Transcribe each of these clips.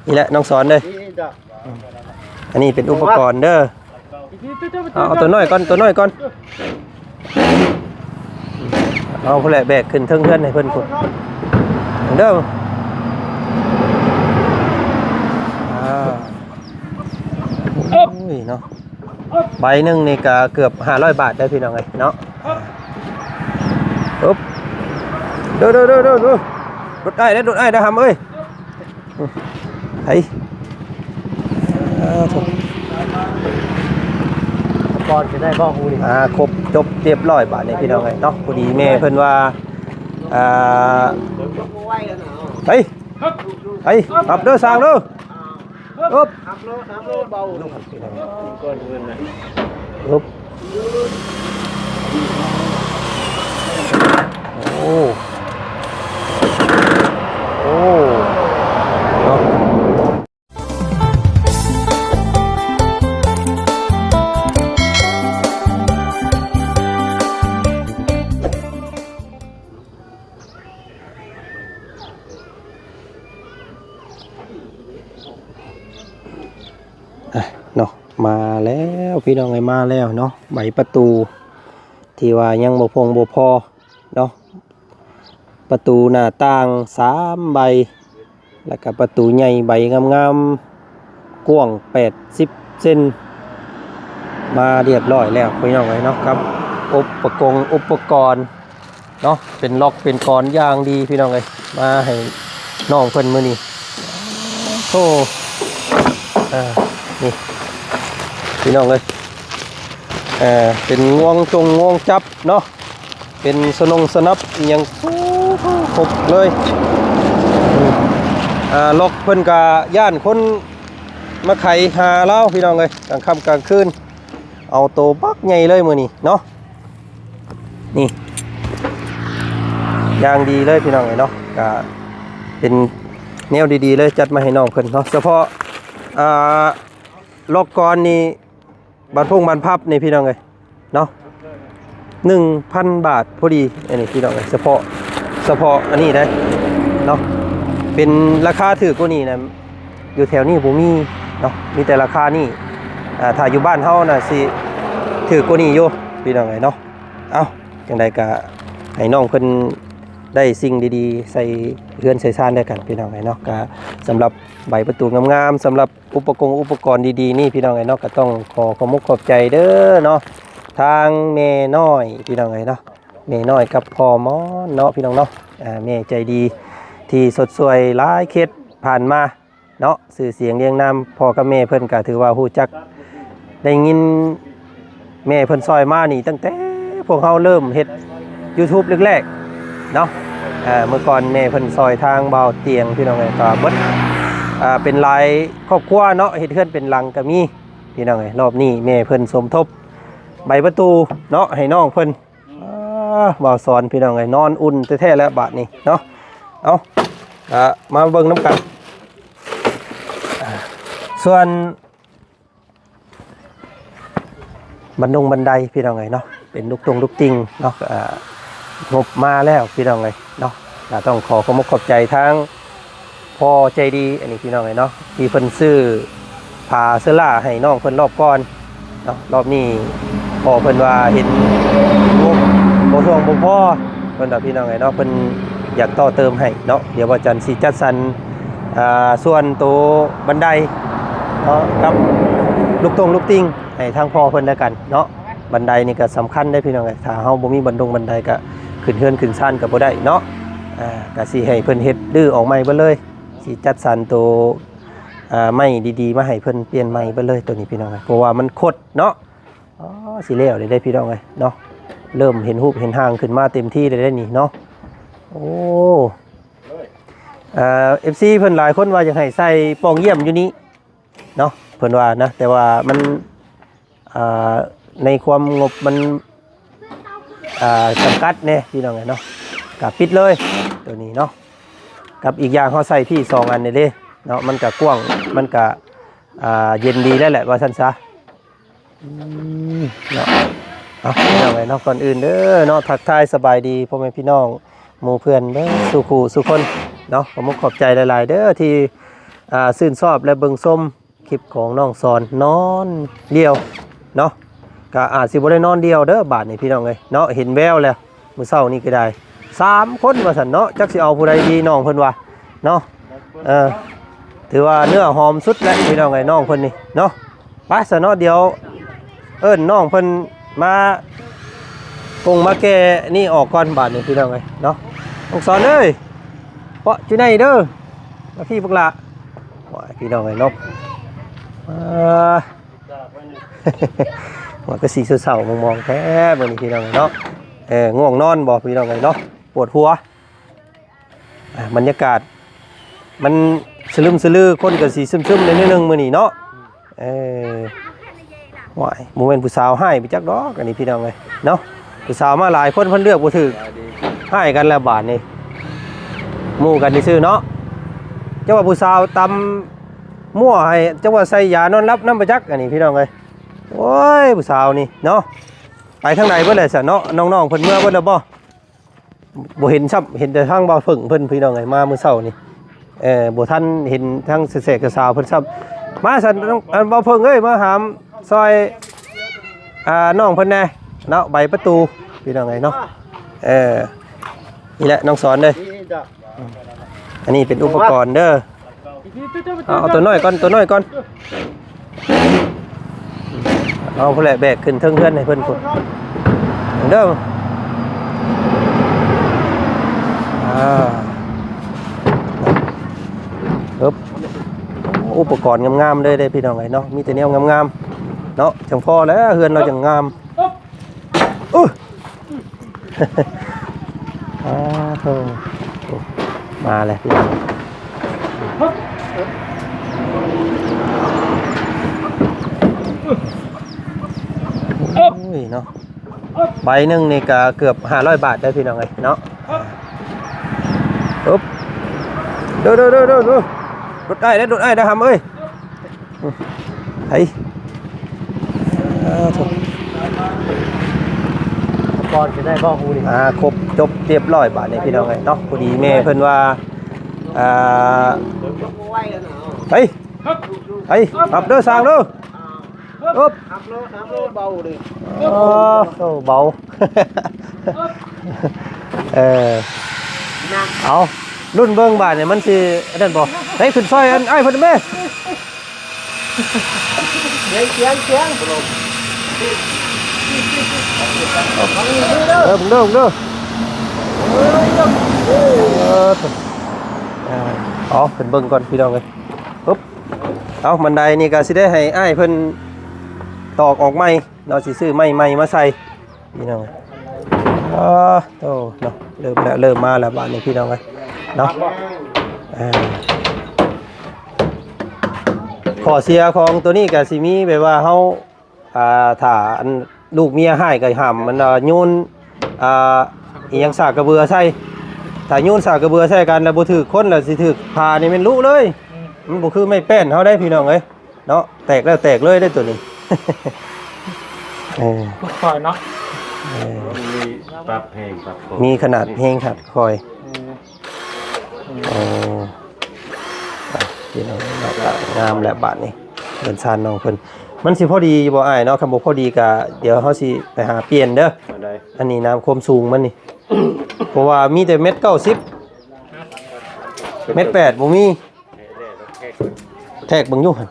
ນີ້ແຫຼະນ້ອງສອນເດີ. ອັນນີ້ເປັນອຸປະກອນເດີ. ເອົາ ເອົາຕົວນ້ອຍກ່ອນ ຕົວນ້ອຍກ່ອນ. ເອົາພຸ້ນແຫຼະ ແບກຂຶ້ນເທິງເຮືອນໃຫ້ເພິ່ນພຸ້ນເດີ. ອ່າ ໂອ້ຍເນາະ ໃບໜຶ່ງນີ້ກະເກືອບຫ້າຮ້ອຍບາດໄດ໋ພີ່ນ້ອງເອີຍເນາະ. ອຶບ ເດີໆໆໆ ລົດອ້າຍເດີ ລົດອ້າຍເດີ ຫຳເອີຍ. ໄປ ອ່າ ທຸກ ກ່ອນຈະໄດ້ບໍ່ຮູ້ນີ້ ອ່າ ຄົບຈົບຮຽບຮ້ອຍບາດນີ້ພີ່ນ້ອງເອີຍເນາະ. ພໍດີແມ່ເພິ່ນວ່າ ອ່າ ໄປ ໄປ ຮັບເດີ ສ້າງເດີ. ອຶບ ຮັບໂລ ຮັບໂລ ເບົາ ອຶບ ໂອ້ ໂອ້ ເນາະ. ອ່ະ ເນາະ ມາແລ້ວພີ່ນ້ອງເອີຍ ມາແລ້ວເນາະ. ໃບປະຕູທີ່ວ່າຍັງບໍ່ພົງບໍ່ພໍເນາະ ປະຕູໜ້າຕ່າງສາມໃບ ແລ້ວກະປະຕູໃຫຍ່ໃບງາມໆ ກວ້າງແປດສິບເຊັນ ມາຮຽບຮ້ອຍແລ້ວພີ່ນ້ອງເອີຍເນາະ. ກັບອຸປະກົງອຸປະກອນເນາະ ເປັນລັອກເປັນກອນຢ່າງດີພີ່ນ້ອງເອີຍ ມາໃຫ້ນ້ອງເພິ່ນມື້ນີ້. ໂອ້ ອ່າ ນີ້ພີ່ນ້ອງເອີຍ ເປັນງວງຈົງງວງຈັບເນາະ ເປັນສະໜົງສະໜັບອີ່ຫຍັງຄົບເລີຍ. ອ່າ ລັອກເພິ່ນກະຢ້ານຄົນມາໄຂຫາລາວພີ່ນ້ອງເອີຍ ກາງຄ່ຳກາງຄືນ ເອົາໂຕບັກໃຫຍ່ເລີຍມື້ນີ້ເນາະ. ນີ້ຢ່າງດີເລີຍພີ່ນ້ອງເອີຍເນາະ ກະເປັນແນວດີໆເລີຍ ຈັດມາໃຫ້ນ້ອງເພິ່ນເນາະ. ສະເພາະ ອ່າ ລັອກກອນນີ້ ບານພຸ້ງບານພັບນີ້ພີ່ນ້ອງເອີຍເນາະ ໜຶ່ງພັນບາດພໍດີ. ອັນນີ້ພີ່ນ້ອງເອີຍ ສະເພາະ ສະເພາະອັນນີ້ໄດ໋ເນາະ ເປັນລາຄາຖືກກວ່ານີ້ນະ ຢູ່ແຖວນີ້ບໍ່ມີເນາະ ມີແຕ່ລາຄານີ້. ອ່າ ຖ້າຢູ່ບ້ານເຮົານະຊິຖືກກວ່ານີ້ຢູ່ພີ່ນ້ອງເອີຍເນາະ. ເອົ້າ ຈັ່ງໃດກະໃຫ້ນ້ອງເພິ່ນໄດ້ສິ່ງດີໆໃສ່ເຮືອນໃສ່ຊານແດ່ກັນພີ່ນ້ອງເອີຍເນາະ. ກະສຳລັບໃບປະຕູງາມໆ ສຳລັບ ອຸປະກົງອຸປະກອນດີໆນີ້ພີ່ນ້ອງເອີຍເນາະ ກະຕ້ອງຂໍຂອບມຸກຂອບໃຈເດີເນາະ ທາງແມ່ນ້ອຍພີ່ນ້ອງເອີຍເນາະ ແມ່ນ້ອຍກັບພໍ່ມອນເນາະພີ່ນ້ອງເນາະ. ອ່າ ແມ່ໃຈດີທີ່ຊົດຊ່ວຍຫຼາຍເຂດຜ່ານມາເນາະ ຊື່ສຽງລຽງນາມພໍ່ກັບແມ່ເພິ່ນກະຖືວ່າຮູ້ຈັກ ໄດ້ຍິນ ແມ່ເພິ່ນຊ່ອຍມານີ້ຕັ້ງແຕ່ພວກເຮົາເລີ່ມເຮັດຢູທູບແລກໆເນາະ. ເອີ ເມື່ອກ່ອນແມ່ເພິ່ນຊ່ອຍທາງບ່າວຕຽງພີ່ນ້ອງເອີຍ ກໍເບິດ ເປັນຫຼາຍຄອບຄົວເນາະ ເຮັດເຮືອນເປັນຫຼັງກໍມີພີ່ນ້ອງເອີຍ. ລອບນີ້ແມ່ເພິ່ນສົມທົບໃບປະຕູເນາະ ໃຫ້ນ້ອງເພິ່ນ. ອາ ບ່າວສອນພີ່ນ້ອງເອີຍ ນອນອຸ່ນແທ້ໆແລ້ວບາດນີ້ເນາະ. ເອົາ ມາເບິ່ງນຳກັນ. ສ່ວນ ບັນດົງບັນໄດພີ່ນ້ອງເອີຍເນາະ ເປັນລູກຕົງລູກຕິ່ງເນາະ ອ່າ ງົບມາແລ້ວພີ່ນ້ອງເອີຍເນາະ. ກໍຕ້ອງຂໍຂອບມຸກຂອບໃຈທາງພໍ່ໃຈດີ ອັນນີ້ພີ່ນ້ອງເອີຍເນາະ ທີ່ເພິ່ນຊື້ຜ້າເຊື້ອລາໃຫ້ນ້ອງເພິ່ນລອບກ່ອນເນາະ. ລອບນີ້ພໍ່ເພິ່ນວ່າເຫັນງົບບໍ່ຖ້ວງບໍ່ພໍ ເພິ່ນວ່າພີ່ນ້ອງເອີຍເນາະ ເພິ່ນຢາກຕໍ່ເຕີມໃຫ້ເນາະ. ດຽວບ່າວຈັນຊິຈັດສັນ ອ່າ ສ່ວນໂຕບັນໄດເນາະ ກັບລູກຕົງລູກຕິ່ງ ໃຫ້ທາງພໍ່ເພິ່ນແລ້ວກັນເນາະ. ບັນໄດນີ້ກໍສຳຄັນເດ້ພີ່ນ້ອງເອີຍ ຖ້າເຮົາບໍ່ມີບັນດົງບັນໄດກໍຂຶ້ນເຮືອນຂຶ້ນຊານກໍບໍ່ໄດ້ເນາະ. ອ່າ ກໍຊິໃຫ້ເພິ່ນເຮັດຮື້ອອກໃໝ່ເບິດເລີຍ ຊິຈັດສັນໂຕ ອ່າ ໄມ້ດີໆມາໃຫ້ເພິ່ນປ່ຽນໃໝ່ເບິດເລີຍໂຕນີ້ພີ່ນ້ອງເອີຍ ເພາະວ່າມັນຄົດເນາະ. ອໍ ຊິແລ້ວເດ້ພີ່ນ້ອງເອີຍເນາະ ເລີ່ມເຫັນຮູບເຫັນຮ່າງຂຶ້ນມາເຕັມທີ່ແລ້ວເດ້ນີ້ເນາະ. ໂອ້ ອ່າ ເອັຟຊີເພິ່ນຫຼາຍຄົນວ່າຢາກໃຫ້ໃສ່ປ່ອງຢ້ຽມຢູ່ນີ້ເນາະ ເພິ່ນວ່ານະ ແຕ່ວ່າມັນ ອ່າ ໃນຄວາມງົບມັນ ອ່າ ຈຳກັດແດ່ພີ່ນ້ອງເອີຍເນາະ ກະປິດເລີຍໂຕນີ້ເນາະ. ກັບອີກຢ່າງເຮົາໃສ່ພີ້ສອງອັນນີ້ເດ້ເນາະ ມັນກະກວ້າງ ມັນກະ ອ່າ ເຢັນດີແລ້ວແຫຼະວ່າຊັ້ນຊະ. ອືມ ເນາະ ເອົາ ພີ່ນ້ອງເອີຍເນາະ ກ່ອນອື່ນເດີເນາະ ທັກທາຍສະບາຍດີພໍ່ແມ່ພີ່ນ້ອງ ໝູ່ເພື່ອນເບິດສູ່ຄູ່ສູ່ຄົນເນາະ. ຂໍຂອບມຸກຂອບໃຈຫຼາຍໆເດີ ທີ່ ອ່າ ຊື່ນຊອບ ແລະ ເບິ່ງຊົມຄລິບຂອງນ້ອງສອນນອນດຽວເນາະ ກະອາດຊິບໍ່ໄດ້ນອນດຽວເດີບາດນີ້ພີ່ນ້ອງເອີຍເນາະ ເຫັນແວວແລ້ວ ມື້ເຊົ້ານີ້ກໍໄດ້ສາມຄົນວ່າຊັ້ນເນາະ ຈັກຊິເອົາຜູ້ໃດດີ ນ້ອງເພິ່ນວ່າເນາະ ເອີ ຖືວ່າເນື້ອຫອມສຸດແລ້ວພີ່ນ້ອງເອີຍ ນ້ອງເພິ່ນນີ້ເນາະ. ໄປຊະເນາະ ດຽວເອີ້ນນ້ອງເພິ່ນມາກົງມາແກ່ນີ້ອອກກ່ອນບາດນີ້ພີ່ນ້ອງເອີຍເນາະ. ນ້ອງສອນເອີຍ ເປາະຢູ່ໃນເດີ ມາພີ້ບັກຫຼ້າ. ໂອ້ຍ ພີ່ນ້ອງເອີຍເນາະ ອ່າ ວ່າກໍຊິເສົ້າໆມອງໆແທ້ມື້ນີ້ພີ່ນ້ອງເອີຍເນາະ. ເອີ ງ່ວງນອນບໍ່ພີ່ນ້ອງເອີຍເນາະ ປວດຫົວ. ອ່າ ບັນຍາກາດມັນສະລຶມສະລື ຄົນກໍຊິຊຶມໆແດ່ໜ້ອຍໜຶ່ງມື້ນີ້ເນາະ. ເອີ ໂອ້ຍ ບໍ່ແມ່ນຜູ້ສາວຮ້າຍໄປຈັກດອກ ອັນນີ້ພີ່ນ້ອງເອີຍເນາະ. ຜູ້ສາວມາຫຼາຍຄົນ ເພິ່ນເລືອກບໍ່ຖືກ ຮ້າຍກັນແລ້ວບາດນີ້ ໝູ່ກັນຊື່ໆເນາະ. ຈັກວ່າຜູ້ສາວຕຳມົ້ວໃຫ້ ຈັກວ່າໃສ່ຢານອນຫຼັບນຳບໍ່ຈັກ ອັນນີ້ພີ່ນ້ອງເອີຍ. ໂອ້ຍ ຜູ້ສາວນີ້ເນາະ ໄປທາງໃດເບິດແລ້ວຊະເນາະ. ນ້ອງໆເພິ່ນເມືອເບິດແລ້ວບໍ່? ບໍ່ເຫັນຊ້ຳ ເຫັນແຕ່ທາງບ່າວເຜິ້ງເພິ່ນພີ່ນ້ອງເອີຍ ມາມື້ເຊົ້ານີ້ ເອີ ບໍ່ທັນເຫັນທາງແສກສາວເພິ່ນຊ້ຳ. ມາຊັ້ນ ອັນບ່າວເຜິ້ງເອີຍ ມາຫາມຊ່ອຍ ອ່າ ນ້ອງເພິ່ນແດ່ເນາະ ໄບປະຕູພີ່ນ້ອງເອີຍເນາະ. ເອີ ນີ້ແຫຼະນ້ອງສອນເດີ ອັນນີ້ເປັນອຸປະກອນເດີ. ເອົາ ເອົາຕົວນ້ອຍກ່ອນ ຕົວນ້ອຍກ່ອນ ເອົາພຸ້ນແຫຼະ ແບກຂຶ້ນເທິງເຮືອນໃຫ້ເພິ່ນພຸ້ນເດີ. ອ່າ ເອີບ ອຸປະກອນງາມໆເລີຍເດ້ພີ່ນ້ອງເອີຍເນາະ ມີແຕ່ແນວງາມໆເນາະ ຈັ່ງພໍແລ້ວ ເຮືອນລາວຈັ່ງງາມ. ອາໂທ ມາແລ້ວພີ່ນ້ອງ. ໂອ້ຍເນາະ ໃບໜຶ່ງນີ້ກະເກືອບຫ້າຮ້ອຍບາດໄດ໋ພີ່ນ້ອງເອີຍເນາະ. ອຶບ ເດີໆໆໆ ລົດອ້າຍເດີ ລົດອ້າຍເດີ ຫຳເອີຍ. ໄປ ອ່າ ອຸປະກອນຊິໄດ້ບໍ່ ຮູ້ນີ້ ອ່າ ຄົບຈົບຮຽບຮ້ອຍບາດນີ້ພີ່ນ້ອງເອີຍເນາະ. ພໍດີແມ່ເພິ່ນວ່າ ອ່າ ໄປ ໄປ ຮັບເດີ ຊ່າງເດີ. ອຶບ ຮັບໂລ ຮັບໂລ ເບົາເດີ. ໂອ້ ເບົາ ເອີ ເອົາ ລຸ້ນເບິ່ງບາດນີ້ມັນຊິອັນນັ້ນບໍ່. ໄປຂຶ້ນຊ່ອຍອັນອ້າຍເພິ່ນແມ່. ສຽງ ສຽງ ສຽງ ເອີ ເບິ່ງເດີ ເບິ່ງເດີ. ເອີ ເອົາ ຂຶ້ນເບິ່ງກ່ອນພີ່ນ້ອງເອີຍ. ອຶບ ເອົາ ບັນໄດນີ້ກໍຊິໄດ້ໃຫ້ອ້າຍເພິ່ນຕອກອອກໃໝ່ເນາະ ຊິຊື້ໄມ້ໃໝ່ມາໃສ່. ພີ່ນ້ອງ ອາໂຕເນາະ ເລີ່ມແລ້ວ ເລີ່ມມາແລ້ວບາດນີ້ພີ່ນ້ອງເອີຍເນາະ. ເອີ ຂໍ້ເສຍຂອງໂຕນີ້ກະຊິມີແບບວ່າເຮົາ ອ່າ ຖ້າອັນລູກເມຍຮ້າຍກະຫ້າມມັນ ອ່າ ໂຍນ ອ່າ ອີ່ຫຍັງ ສາກກະເບືອໃສ່. ຖ້າໂຍນສາກກະເບືອໃສ່ກັນແລ້ວບໍ່ຖືກຄົນ ແລ້ວຊິຖືກຜ້ານີ້ແມ່ນລຸເລີຍ. ມັນບໍ່ຄືໄມ້ແປ້ນເຮົາໄດ໋ພີ່ນ້ອງເອີຍ. ເນາະ ແຕກແລ້ວແຕກເລີຍເດ້ໂຕນີ້. ເອີ ຄ່ອຍເນາະ ເອີ ມີປັບແຮງປັບ ມີຂະໜາດແຮງຂະໜາດຄ່ອຍ. ເອີ ໂອ້ ອ່ະ ພີ່ນ້ອງເນາະ ງາມແລ້ວບາດນີ້ ເຮືອນຊານນ້ອງເພິ່ນ. ມັນຊິພໍດີຢູ່ບໍ່ອ້າຍເນາະ? ຄັນບໍ່ພໍດີກະ ດຽວເຮົາຊິໄປຫາປ່ຽນເດີ. ອັນນີ້ນຳຄວາມສູງມັນນີ້ ເພາະວ່າມີແຕ່ແມັດເກົ້າສິບ ແມັດແປດບໍ່ມີ. ແທກເບິ່ງຢູ່ຫັ້ນ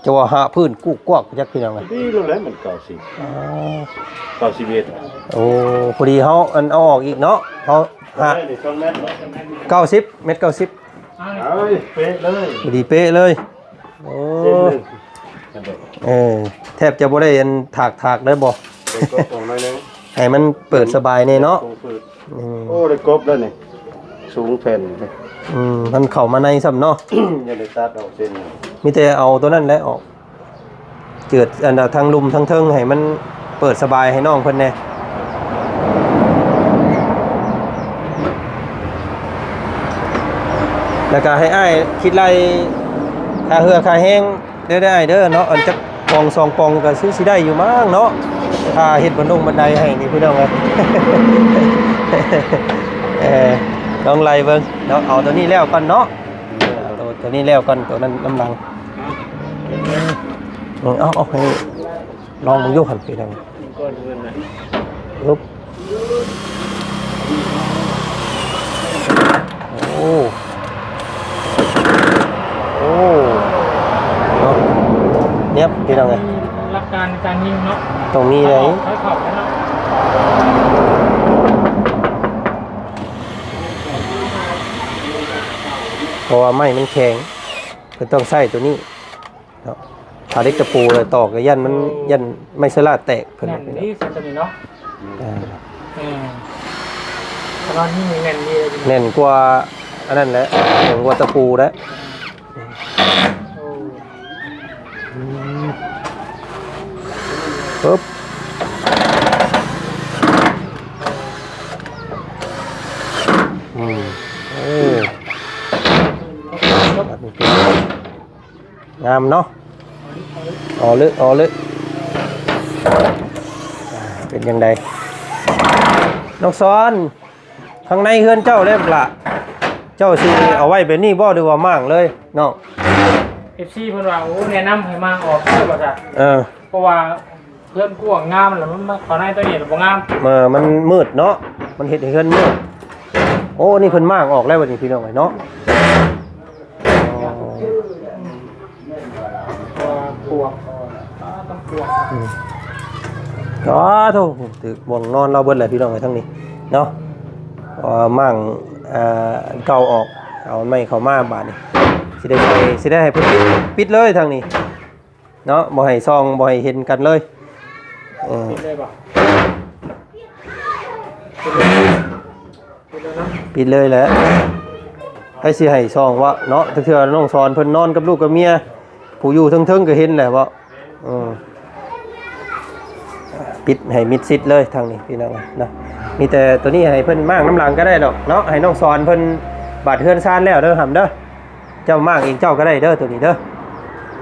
ຈະວ່າຫາພື້ນກຸກກວກຈັກພີ່ນ້ອງເອີຍ. ດີໂລດແຫຼະ ມັນເກົ້າສິບ ອ່າ ເກົ້າສິບເອັດ. ໂອ້ ພໍດີເຮົາອັນເອົາອອກອີກເນາະ ເຮົາຫາ ສອງແມັດ ເກົ້າສິບ ແມັດເກົ້າສິບ. ເອີຍ ເປະເລີຍ ພໍດີເປະເລີຍ. ໂອ້ ເສັ້ນໜຶ່ງ ເອີ ແທບຈະບໍ່ໄດ້ອັນຖາກໆ ໄດ້ບໍ່? ເປີດກະປ່ອງໜ້ອຍໜຶ່ງ ໃຫ້ມັນເປີດສະບາຍແດ່ເນາະ. ອືມ ໂອ້ ໄດ້ກົບແລ້ວນີ້ ສູງແຜ່ນ. ອືມ ມັນເຂົ້າມາໃນຊ້ຳເນາະ. ຍັງໄດ້ຕັດອອກເສັ້ນ ມີແຕ່ເອົາຕົວນັ້ນແຫຼະອອກ ເຈີດອັນທາງລຸ່ມທາງເທິງໃຫ້ມັນເປີດສະບາຍໃຫ້ນ້ອງເພິ່ນແດ່. ແລ້ວກະໃຫ້ອ້າຍຄິດໄລ່ຄ່າເຫື່ອຄ່າແຮງ ເດີ ເດີ ອ້າຍເດີເນາະ. ອັນຈັກປ່ອງສອງປ່ອງກໍຄືຊິໄດ້ຢູ່ມັ້ງເນາະ ຄ່າເຮັດບັນດົງບັນໄດໃຫ້ນີ້ພີ່ນ້ອງເອີຍ. ເອີ ລອງໄລ່ເບິ່ງເນາະ ເອົາຕົວນີ້ແລ້ວກ່ອນເນາະ. ໂຕ ໂຕ ຕົວນີ້ແລ້ວກ່ອນ ຕົວນັ້ນນຳຫຼັງ. ເອີ ເອົາ ເອົາໃຫ້ລອງເບິ່ງຢູ່ຫັ້ນ ພີ່ນ້ອງ. ໂອ້ ໂອ້ ເນາະ ແນບ ພີ່ນ້ອງເອີຍ. ຫຼັກການການຍິງເນາະ ຕ້ອງມີເດ້ ເຂົ້າເຂົ້າເນາະ ເພາະວ່າໄມ້ມັນແຂງ ເພິ່ນຕ້ອງໃຊ້ຕົວນີ້ເນາະ. ຖ້າເຫຼັກຕະປູແລ້ວຕອກກໍຢ້ານມັນ ໂອ້ ຢ້ານໄມ້ສະຫຼາດແຕກ ເພິ່ນ ແໜ້ນດີຊັ້ນຕົວນີ້ເນາະ. ອ່າ ເອີ ຂະໜາດນີ້ແໜ້ນດີເລີຍ ແໜ້ນກວ່າອັນນັ້ນແຫຼະ ແໜ້ນກວ່າຕະປູແຫຼະ. ໂອ້ ອືມ ປຶບ ອືມ ໂອ້ ງາມເນາະ ອໍເລີ ອໍເລີ. ອ່າ ເປັນຈັ່ງໃດ ນ້ອງສອນ? ຂ້າງໃນເຮືອນເຈົ້າເດ້ບັກຫຼ້າ ເຈົ້າຊິເອົາໄວ້ແບບນີ້ບໍ່ ຫຼືວ່າມ້າງເລີຍນ້ອງ? ເອັຟຊີເພິ່ນວ່າ ໂອ້ ແນະນຳໃຫ້ມ້າງອອກເດີວ່າຊັ້ນ. ເອີ ເພາະວ່າເຮືອນກວ້າງງາມ ແລ້ວມັນມາເຂົ້າໃນຕົວນີ້ລະບໍ່ງາມ. ເອີ ມັນມືດເນາະ ມັນເຮັດໃຫ້ເຮືອນມືດ. ໂອ້ ນີ້ເພິ່ນມ້າງອອກແລ້ວບັດນີ້ ພີ່ນ້ອງເອີຍເນາະ. ປວກ ປວກ ອືມ ອໍ ໂທ້ ຖືກບ່ອນນອນລາວເບິດແລ້ວ ພີ່ນ້ອງເອີຍ ທາງນີ້ເນາະ. ເອີ ມ້າງ ເອີ ເກົ່າອອກ ເອົາໃໝ່ເຂົ້າມາບາດນີ້ ຊິໄດ້ໃສ່ ຊິໄດ້ໃຫ້ເພິ່ນປິດ ປິດເລີຍທາງນີ້ເນາະ ບໍ່ໃຫ້ສ່ອງ ບໍ່ໃຫ້ເຫັນກັນເລີຍ. ເອີ ປິດເລີຍບໍ່? ປິດເລີຍ ປິດເລີຍແຫຼະ ໃຜຊິໃຫ້ສ່ອງວະເນາະ. ເທື່ອນ້ອງສອນເພິ່ນນອນກັບລູກກັບເມຍ ຜູ້ຢູ່ເທິງໆກໍເຫັນແຫຼະເວາະ. ເອີ ປິດໃຫ້ມິດຊິດເລີຍທາງນີ້ ພີ່ນ້ອງເນາະ. ມີແຕ່ຕົວນີ້ໃຫ້ເພິ່ນມ້າງນຳຫຼັງກໍໄດ້ດອກເນາະ ໃຫ້ນ້ອງສອນເພິ່ນບາດເຮືອນຊານແລ້ວເດີ ຫຳເດີ. ເຈົ້າມ້າງເອງເຈົ້າກໍໄດ້ເດີ ຕົວນີ້ເດີ. ໂ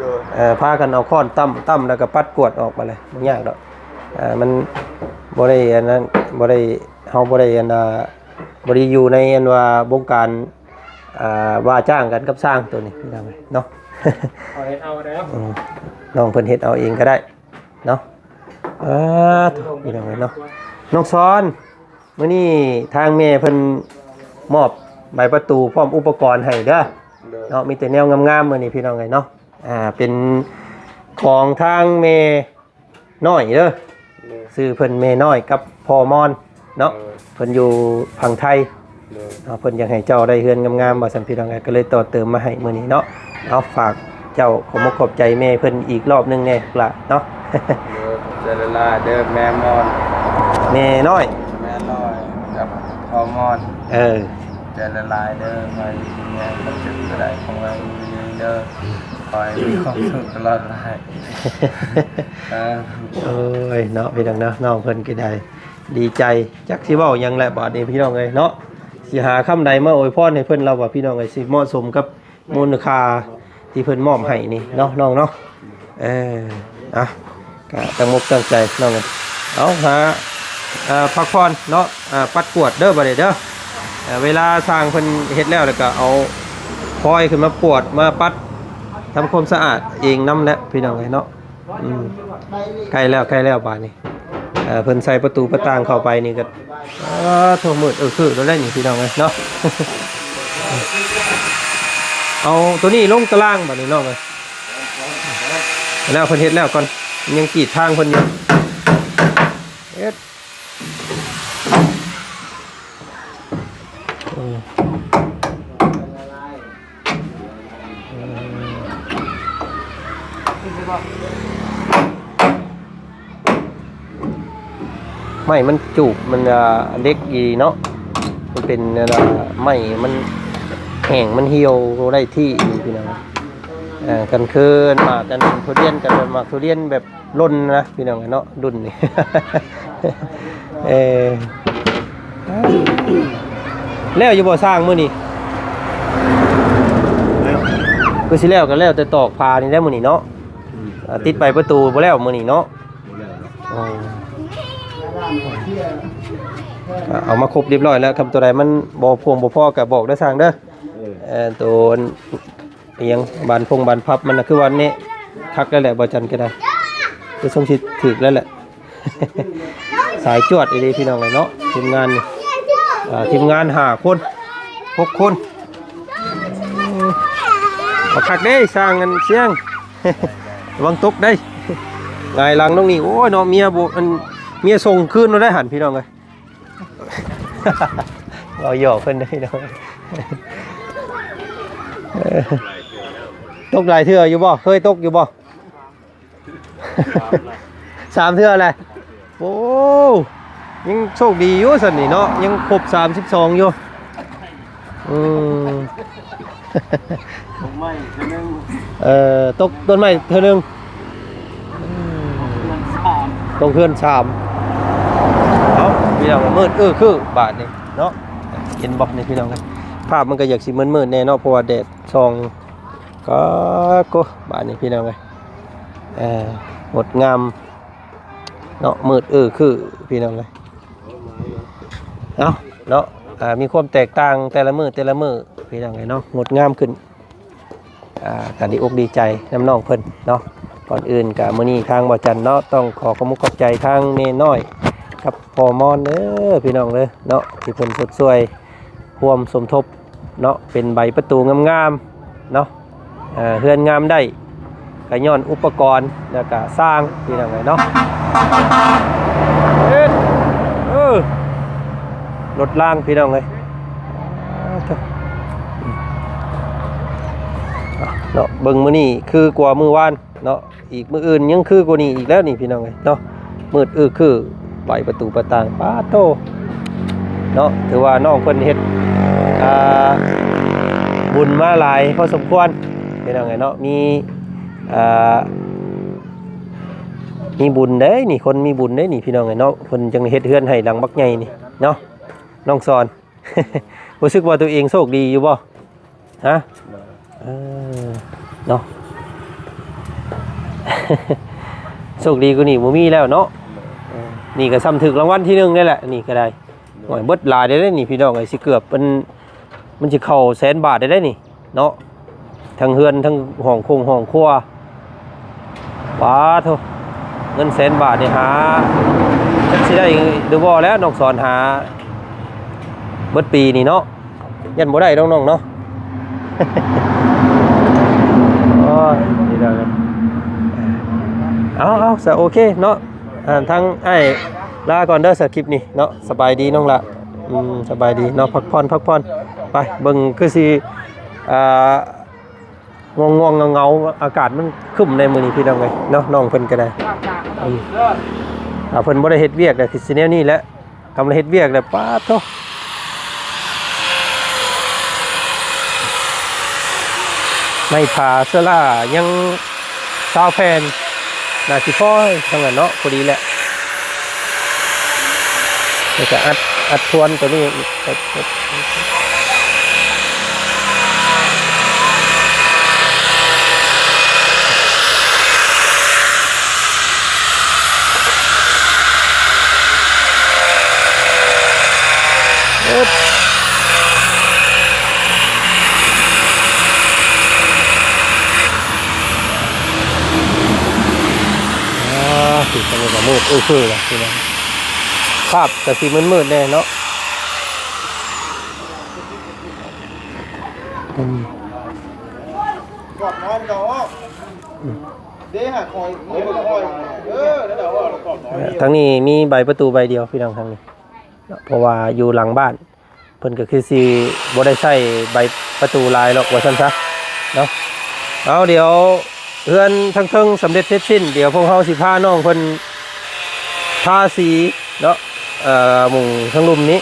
ດຍ ເອີ ພາກັນເອົາຄ້ອນຕຳ ຕຳແລ້ວກໍປັດກວດອອກມາເລີຍ ບໍ່ຍາກດອກ. ເອີ ມັນບໍ່ໄດ້ອັນນັ້ນ ບໍ່ໄດ້ ເຮົາບໍ່ໄດ້ອັນ ອ່າ ບໍ່ໄດ້ຢູ່ໃນອັນວ່າວົງການ ອ່າ ວ່າຈ້າງກັນກັບຊ່າງຕົວນີ້ ພີ່ນ້ອງເອີຍເນາະ. ເຮົາເຮັດເອົາກໍໄດ້ ອືມ ນ້ອງເພິ່ນເຮັດເອົາເອງກໍໄດ້ເນາະ. ເອີ ພີ່ນ້ອງເອີຍເນາະ ນ້ອງສອນ ມື້ນີ້ທາງແມ່ເພິ່ນມອບໃບປະຕູພ້ອມອຸປະກອນໃຫ້ເດີ. ໂດຍ ເນາະ ມີແຕ່ແນວງາມໆ ມື້ນີ້ ພີ່ນ້ອງເອີຍເນາະ. ອ່າ ເປັນຂອງທາງແມ່ນ້ອຍເດີ. ໂດຍ ຊື່ເພິ່ນແມ່ນ້ອຍກັບພໍ່ມອນເນາະ. ໂດຍ ເພິ່ນຢູ່ຝັ່ງໄທ. ໂດຍ ເນາະ ເພິ່ນຢາກໃຫ້ເຈົ້າໄດ້ເຮືອນງາມໆ ວ່າຊັ້ນ ພີ່ນ້ອງເອີຍ ກໍເລີຍຕໍ່ເຕີມມາໃຫ້ມື້ນີ້ເນາະ. ເອົາ ຝາກເຈົ້າ ຂອບມຸກຂອບໃຈແມ່ເພິ່ນອີກລອບໜຶ່ງແດ່ລະເນາະ. ໂດຍ ຂອບໃຈຫຼາຍໆເດີແມ່ມອນ ແມ່ນ້ອຍ ແມ່ນ້ອຍກັບພໍ່ມອນ. ເອີ ຂອບໃຈຫຼາຍໆເດີ ຂໍໃຫ້ມີແຮງ ຄວາມເຈັບກໍໄດ້ ຂອງເຮົາເດີ ຂໍໃຫ້ມີຄວາມສຸກຕະຫຼອດໄລ. ເອີ ໂອ້ຍເນາະ ພີ່ນ້ອງເນາະ ນ້ອງເພິ່ນກໍໄດ້ດີໃຈ ຈັກຊິເວົ້າຫຍັງແຫຼະບາດນີ້ ພີ່ນ້ອງເອີຍເນາະ. ຊິຫາຄຳໃດມາອວຍພອນໃຫ້ເພິ່ນລະວ່າ ພີ່ນ້ອງເອີຍ ຊິເໝາະສົມກັບມູນຄ່າທີ່ເພິ່ນມອບໃຫ້ນີ້ເນາະ ນ້ອງເນາະ. ເອີ ອ່ະ ກະຕັ້ງອົກຕັ້ງໃຈນ້ອງເອີຍ. ເອົາ ຫາ ເອີ ພັກຜ່ອນເນາະ ເອີ ປັດກວາດເດີບາດນີ້ເດີ. ເອີ ເວລາຊ່າງເພິ່ນເຮັດແລ້ວ ແລ້ວກະເອົາຟອຍຂຶ້ນມາກວາດມາປັດ ທຳຄວາມສະອາດເອງນຳແຫຼະ ພີ່ນ້ອງເອີຍເນາະ. ອືມ ໃກ້ແລ້ວ ໃກ້ແລ້ວບາດນີ້. ເອີ ເພິ່ນໃສ່ປະຕູປະຕ່າງເຂົ້າໄປນີ້ກໍ ເອີ ໂທ້ ມືດເອີຄືໂລດແຫຼະນີ້ ພີ່ນ້ອງເອີຍເນາະ. ເອົາຕົວນີ້ລົງຕາລ່າງບາດນີ້ ນ້ອງເອີຍ. ແລ້ວເພິ່ນເຮັດແລ້ວກ່ອນ ຍັງກີດທາງເພິ່ນຢູ່ ເຮັດ ເອີ ໄມ້ມັນຈູບ ມັນ ອ່າ ເຫຼັກອີ່ເນາະ. ມັນເປັນ ອ່າ ໄມ້ມັນແຫ້ງ ມັນຫ່ຽວບໍ່ໄດ້ທີ່ນີ້ ພີ່ນ້ອງ. ເອີ ກັນຄືໝາກ ກັນທຸລຽນ ກັນໝາກທຸລຽນແບບ ຫຼົ່ນນະ ພີ່ນ້ອງເນາະ ລຸ້ນນີ້. ເອີ ແລ້ວຢູ່ບໍ່ຊ່າງມື້ນີ້? ແລ້ວ ຄືຊິແລ້ວກໍແລ້ວແຕ່ຕອກຝານີ້ແຫຼະມື້ນີ້ເນາະ. ອືມ ອ່າ ຕິດໃບປະຕູບໍ່ແລ້ວມື້ນີ້ເນາະ. ບໍ່ແລ້ວເນາະ. ອໍ ເອົາມາຄົບຮຽບຮ້ອຍແລ້ວ ຄຳໂຕໃດມັນບໍ່ພຽງບໍ່ພໍກໍບອກເດີຊ່າງເດີ. ເອີ ເອີ ໂຕ ອີ່ຫຍັງ ບານພົງບານພັບມັນນະ ຄືວ່າແນະຄັກແລ້ວແຫຼະ ບໍ່ຈັນກໍໄດ້ ຄືຊົງຊິຖືກແລ້ວແຫຼະ. ສາຍຈວດອີ່ຫຼີພີ່ນ້ອງເອີຍເນາະ ທີມງານນີ້ ອ່າ ທີມງານຫ້າຄົນ ຫົກຄົນ ບັກຄັກເດ້ ຊ່າງອັນສຽງ ລະວັງຕົກເດ້ ຫງາຍຫຼັງລົງນີ້ ໂອ້ຍເນາະ ເມຍບໍ່ ອັນ ເມຍສົ່ງຄືນໂລດໄດ້ຫັ້ນ ພີ່ນ້ອງເອີຍ. ເວົ້າຫຍອກເພິ່ນເດ້ພີ່ນ້ອງ ເອີ ຕົກຫຼາຍເທື່ອຢູ່ບໍ່? ເຄີຍຕົກຢູ່ບໍ່? ສາມເທື່ອແຫຼະ ໂອ້ ຍັງໂຊກດີຢູ່ຊັ້ນນີ້ເນາະ ຍັງຄົບສາມສິບສອງຢູ່. ອືມ ຕົກໄມ້ເທື່ອໜຶ່ງ ເອີ ຕົກຕົ້ນໄມ້ເທື່ອໜຶ່ງ ອືມ ເຮືອນສາມ ຕົກເຮືອນສາມ. ເອົ້າ ພີ່ນ້ອງ ມືດເອີຄືບາດນີ້ເນາະ ເຫັນບໍ່ນີ້ພີ່ນ້ອງ ພາບມັນກໍຢາກຊິມືດໆແດ່ເນາະ ເພາະວ່າແດດສ່ອງ ກໍ ໂກ ບາດນີ້ພີ່ນ້ອງເອີຍ ເອີ ງົດງາມເນາະ ມືດເອີຄືພີ່ນ້ອງເອີຍ ເອົ້າ ເນາະ ອ່າ ມີຄວາມແຕກຕ່າງແຕ່ລະມື້ແຕ່ລະມື້ພີ່ນ້ອງເອີຍເນາະ ງົດງາມຂຶ້ນ ອ່າ ກໍດີອົກດີໃຈນຳນ້ອງເພິ່ນເນາະ. ກ່ອນອື່ນກໍມື້ນີ້ທາງບ່າວຈັນເນາະ ຕ້ອງຂໍຂອບມຸກຂອບໃຈທາງແມ່ນ້ອຍກັບພໍ່ມອນເດີ ພີ່ນ້ອງເດີເນາະ ທີ່ເພິ່ນຊົດຊ່ວຍຮ່ວມສົມທົບ ເນາະ ເປັນໃບປະຕູງາມໆເນາະ ເຮືອນງາມໄດ້ ກໍຍ້ອນອຸປະກອນ ແລ້ວກໍຊ່າງ ພີ່ນ້ອງເອີຍເນາະ ເອີ ລົດລາງ ພີ່ນ້ອງເອີຍເນາະ. ເບິ່ງມື້ນີ້ຄືກວ່າມື້ວານເນາະ ອີກມື້ອື່ນຍັງຄືກວ່ານີ້ອີກແລ້ວນີ້ພີ່ນ້ອງເອີຍເນາະ ມືດອຶຄືໄປປະຕູປະຕ່າງ ປາດໂທ້ ເນາະ ຖືວ່ານ້ອງເພິ່ນເຮັດ ອ່າ ບຸນມາຫຼາຍພໍສົມຄວນພີ່ນ້ອງເອີຍເນາະ ມີ ອ່າ ມີບຸນເດ້ນີ້ ຄົນມີບຸນເດ້ນີ້ພີ່ນ້ອງເອີຍເນາະ ເພິ່ນຈຶ່ງເຮັດເຮືອນໃຫ້ຫຼັງບັກໃຫຍ່ນີ້ເນາະ ນ້ອງສອນ ຮູ້ສຶກວ່າຕົວເອງໂຊກດີຢູ່ບໍ່? ຮະ? ເອີ ເນາະ ໂຊກດີກວ່ານີ້ບໍ່ມີແລ້ວເນາະ ເອີ ນີ້ກໍຊ່ຳຖືກລາງວັນທີໜຶ່ງໄດ້ແຫຼະ ນີ້ກໍໄດ້ ໂອ້ຍ ເບິດຫຼາຍໄດ້ນີ້ພີ່ນ້ອງເອີຍ ຊິເກືອບ ມັນ ມັນຊິເຂົ້າແສນບາດໄດ້ນີ້ເນາະ ທັງເຮືອນ ທັງຫ້ອງຄົງຫ້ອງຄົວ ປາໂທ້ ເງິນແສນບາດນີ້ຫາ ຈັກຊິໄດ້ຫຼືບໍ່ແລ້ວ ນ້ອງສອນຫາເບິດປີນີ້ເນາະ ຢ້ານບໍ່ໄດ້ດອກນ້ອງເນາະ ໂອ້ຍ ເອົາ ເອົາ ຊະ ໂອເຄເນາະ ອ່າ ທາງອ້າຍລາກ່ອນເດີ ສຳລັບຄລິບນີ້ເນາະ ສະບາຍດີນ້ອງລະ ອືມ ສະບາຍດີເນາະ ພັກຜ່ອນ ພັກຜ່ອນ ໄປ ເບິ່ງຄືຊິ ອ່າ ງ່ວງໆເຫງົາໆ ອາກາດມັນຄຶ້ມໃນມື້ນີ້ພີ່ນ້ອງເອີຍເນາະ ນ້ອງເພິ່ນກໍໄດ້ ອືມ ອ່າ ເພິ່ນບໍ່ໄດ້ເຮັດວຽກແຫຼະ ຄືຊິແນວນີ້ແຫຼະ ກຳລັງເຮັດວຽກແຫຼະ ປາດໂທ້ ໄມ້ຜາເສືອລາຍັງຊາວແຜ່ນ ໜ້າຊິພໍເທົ່ານັ້ນເນາະ ພໍດີແຫຼະ ແລ້ວກໍອັດ ອັດທວນຕົວນີ້ອີກ ອືມ ອ່າ ຄືກັນນີ້ກໍມືດ ເອີ ຄືລະ ຄືລະ ພາບກໍຊິມືດໆແດ່ເນາະ ອືມ ກອບນ້ອຍມັນກໍອອກ ອືມ ເດ້ຫາຄອຍ ເດ້ຄອຍ ເອີ ນັ້ນແຫຼະ ອອກແລ້ວກອບນ້ອຍ ທາງນີ້ມີໃບປະຕູໃບດຽວ ພີ່ນ້ອງ ທາງນີ້ ເນາະ ເພາະວ່າຢູ່ຫຼັງບ້ານ ເພິ່ນກໍຄືຊິບໍ່ໄດ້ໃຊ້ໃບປະຕູຫຼາຍດອກ ວ່າຊັ້ນຊະເນາະ. ເອົາ ດຽວເຮືອນທາງເທິງສຳເລັດເສັດສິ້ນ ດຽວພວກເຮົາຊິພານ້ອງເພິ່ນທາສີເນາະ ເອີ ມຸງທາງລຸ່ມນີ້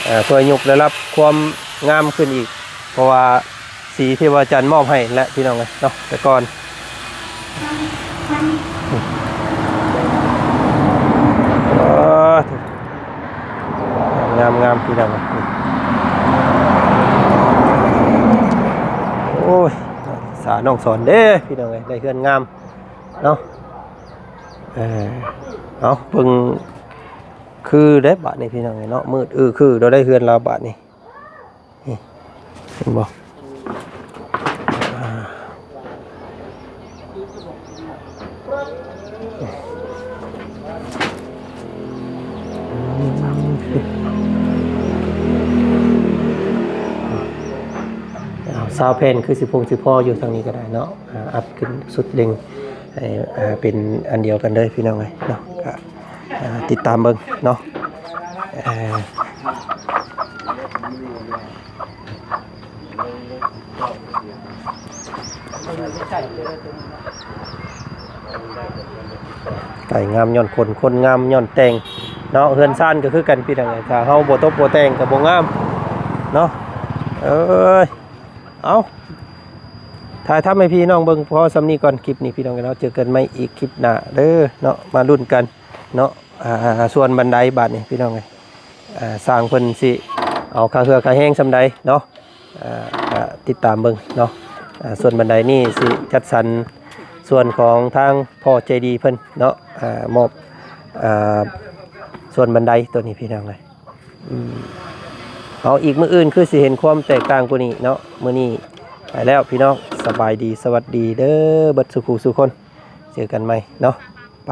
ເອີ ເພື່ອຍົກລະດັບຄວາມງາມຂຶ້ນອີກ ເພາະວ່າ ສີທີ່ວ່າຈັນມອບໃຫ້ແຫຼະພີ່ນ້ອງເອີຍເນາະ ແຕ່ກ່ອນ ເອີ ງາມໆ ພີ່ນ້ອງເອີຍ ໂອ້ຍ ສານ້ອງສອນເດ້ພີ່ນ້ອງເອີຍ ໄດ້ເຮືອນງາມເນາະ ເອີ ເອົາ ເບິ່ງຄືເດ້ບາດນີ້ພີ່ນ້ອງເອີຍເນາະ ມືດອືຄືໂດໄດ້ເຮືອນລາວບາດນີ້. ນີ້ ເຫັນບໍ່? ໂ ເອົາ ຊາວແຜ່ນ ຄືຊິພົງຊິພໍຢູ່ທາງນີ້ກໍໄດ້ເນາະ. ອ່າ ອັບຂຶ້ນສຸດເລັ່ງໃຫ້ ອ່າ ເປັນອັນດຽວກັນເລີຍພີ່ນ້ອງເອີຍເນາະ. ກໍ ອ່າ ຕິດຕາມເບິ່ງເນາະ. ເອີ ໄກ່ງາມຍ້ອນຄົນ ຄົນງາມຍ້ອນແຕ່ງເນາະ. ເຮືອນຊານກໍຄືກັນພີ່ນ້ອງເອີຍ ຖ້າເຮົາບໍ່ຕົບບໍ່ແຕ່ງກໍບໍ່ງາມເນາະ. ເອີຍ ເອົາ ຖ່າຍທຳໃຫ້ພີ່ນ້ອງເບິ່ງພໍສ່ຳນີ້ກ່ອນ ຄລິບນີ້ພີ່ນ້ອງເນາະ. ເຈີກັນໃໝ່ອີກຄລິບໜ້າເດີເນາະ ມາລຸ້ນກັນເນາະ. ອ່າ ສ່ວນບັນໄດບາດນີ້ພີ່ນ້ອງເອີຍ ອ່າ ຊ່າງເພິ່ນຊິເອົາຄ່າເຫື່ອຄ່າແຮງສ່ຳໃດເນາະ. ອ່າ ກໍຕິດຕາມເບິ່ງເນາະ. ອ່າ ສ່ວນບັນໄດນີ້ຊິຈັດສັນສ່ວນຂອງທາງພໍ່ໃຈດີເພິ່ນເນາະ ອ່າ ມອບ ອ່າ ສ່ວນບັນໄດຕົວນີ້ພີ່ນ້ອງເອີຍ. ອືມ ເອົາ ອີກມື້ອື່ນຄືຊິເຫັນຄວາມແຕກຕ່າງກວ່ານີ້ເນາະ. ມື້ນີ້ໄປແລ້ວພີ່ນ້ອງ ສະບາຍດີ ສະຫວັດດີເດີ ເບິດສູ່ຜູ້ສູ່ຄົນ ເຈີກັນໃໝ່ເນາະ ໄປ.